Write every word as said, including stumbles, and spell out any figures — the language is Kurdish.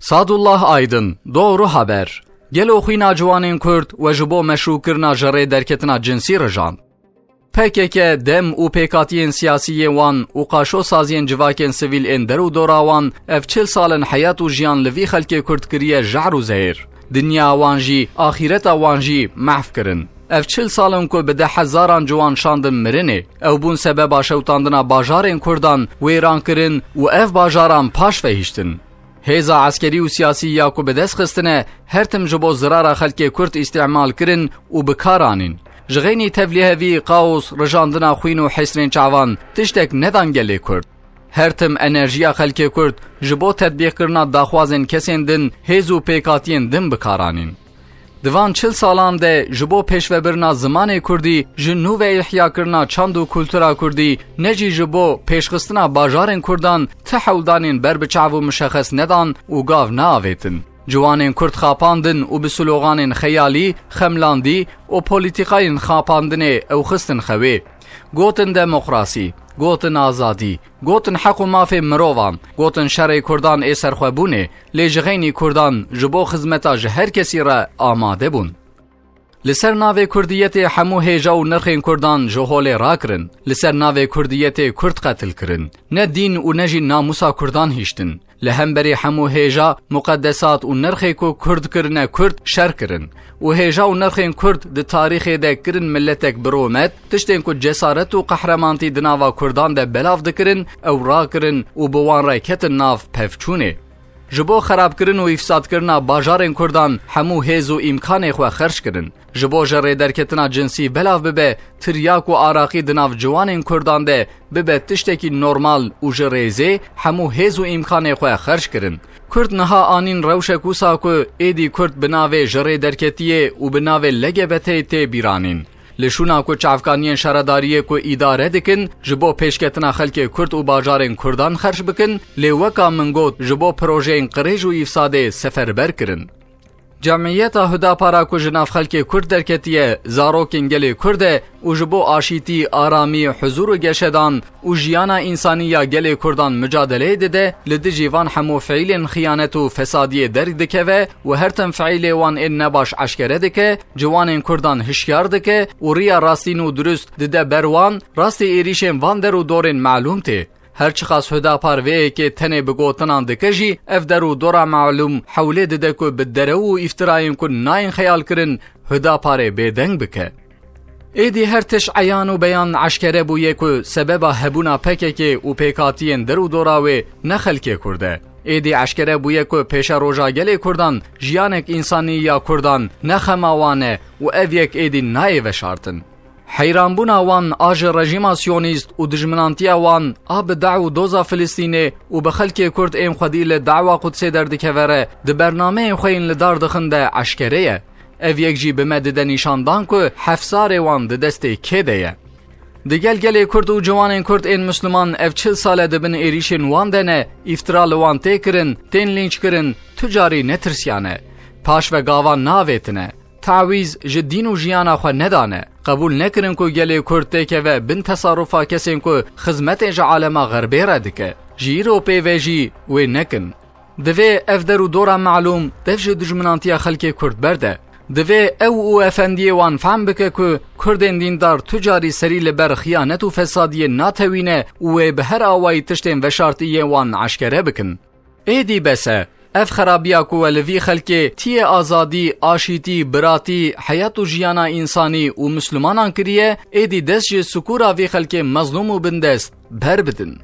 Sadullah Aydın, Doğru Haber. Gelo xwîna ciwanên Kurd we ji bo meşrûkirina ji rê derketina cinsî rijand. P K K, dem û pêkhatiyên siyasî yê wan û qaşo saziyên civakên sivîl ên der û dora wan ev çil sal in heyat û jiyan li vî xelkê Kurd kiriye jehr û zehêr. Dinya wan jî, axîreta wan jî mehf kirin. Ev çil sal in ku bi deh hezaran ciwan şandin mirinê. Ew bûn sebeba şewtandina bajarên Kurdan, wêrankirin û ev bajaran paş ve hiştin. Hêza eskerî û siyasî ya ku bi dest xistine, her tim ji bo zirara xelkê Kurd îstîmal kirin û bi kar anîn. Ji xeynî tevlîhevî, kaos, rijandina xwîn û hêsrên çavan tiştek nedan gelê Kurd. Her tim enerjiya xelkê Kurd ji bo tetbîqkirina daxwazên kesên din, hêz û pêkhatiyên din bi kar anîn. Di van çil salan de ji bo pêşvebirina zimanê kurdî, ji nû ve îhyakirina çand û kultura kurdî, ne jî ji bo pêşxistina bajarên kurdan ti hewldanên ber bi çav û mişexes nedan û gav neavêtin. Ciwanên kurd xapandin û bi sloganên xeyalî, xemlandî û polîtîkayên xapandinê ew xistin xewê. Gotin demokrasî, gotin azadî, gotin heq û mafê mirovan, gotin şerê kurdan ê serxwebûnê, lê ji xeynî kurdan ji bo xizmeta ji her kesî re amade bûn. Li ser navê kurdiyetê hemû hêja û nirxên kurdan ji holê rakirin. Li ser navê kurdiyetê kurd qetil kirin. Ne dîn û ne jî namûsa kurdan hiştin. Li hemberî hemû hêja, muqedesat û nirxê ku kurd kirine kurd, şer kirin. Û hêja û nirxên kurd di tarîxê de kirin miletek bi rûmet, tiştên ku cesaret û qehremantî di nava kurdan de belav dikirin, ew rakirin û bi wan re ketin nav pevçûnê. Ji bo xerabkirin û îfsadkirina bajarên kurdan hemû hêz û îmkanê xwe xerc kirin. Ji bo ji rêderketina cinsî belav bibe, tiryak û araqî di nav ciwanên kurdan de bibe tiştekî normal û ji rêzê, hemû hêz û îmkanê xwe xerc kirin. Kurd niha anîn rewşek wisa ku êdî kurd bi navê ji rêderketiyê û bi navê L G B T tê bîranîn. Li şûna ku çavkaniyên şaredariyê ku îdare dikin, ji bo pêşketina xelkê kurd û bajarên kurdan xerc bikin, lê weka min got, ji bo projeyên qirêj û îfsadê seferber kirin. Cemiyeta Hudapara ku ji nav xelkê kurd derketiye, zarokên gelê kurd e û ji bo aşîtî, aramî, huzur û geşedan û jiyana însanî ya gelê kurdan micadeleyê dide, li dijî van hemû fiîlên xiyanet û fesadiyê derdikeve û her tim fiîlê wan ên nebaş eşkere dike, ciwanên kurdan hişyar dike û riya rastîn û dirust dide ber wan, rastî êrîşên van der û dorên malûm tê. Her çiqas Hudapar vê yekê tenê bi gotinan dike jî, ev der û dora malûm hewlê dide ku bi derew û îftirayên ku nayên xeyalkirin, Hudaparê bêdeng bike. Êdî her tişt eyan û beyan eşkere bûye ku sebeba hebûna P K K û pêkhatiyên der û dora wê ne xelkê kurd e. Êdî eşkere bûye ku pêşeroja gelê kurdan, jiyanek însanî ya kurdan ne xema wan e û ev yek êdî nayê veşartin. Heyranbûna wan a ji rejîma siyonîst û dijminantiya wan a bi daw û doza Filistînê û bi xelkê kurd ên xwedî li dawa Qudsê derdikeve re di bernameyên xwe yên li dar dixin de eşkere ye. Ev yek jî bi me dide nîşandan ku hefsarê wan di destê kê de ye. Digel gelê kurd û ciwanên kurd ên misliman ev çil sal e di bin êrîşên wan de ne, îftira li wan tê kirin, tên lînç kirin, tu carî netirsiyane. Paş ve gavan navêtine. Tawîz ji dîn û jiyana xwe nedane. Qebûl nekirin ku gelê kurd têkeve bin tesarufa kesên ku xizmetê ji alema xerbê re dike. Ji îro pê ve jî wê nekin. Divê ev der û dora malûm dev ji dijminantiya xelkê kurd berde. Divê ew û efendiyê wan fehm bike ku kurdên dîndar tu carî serî li ber xiyanet û fesadiyê natewîne û wê bi her awayî tiştên veşartî yê wan eşkere bikin. Êdî bes e. Ev xerabiya ku we li vî xelkê tiyê azadî, aşîtî, biratî, heyat û jiyana însanî û mislimanan kiriye, êdî dest ji sikûra vî xelkê mezlûm û bindest berbidin.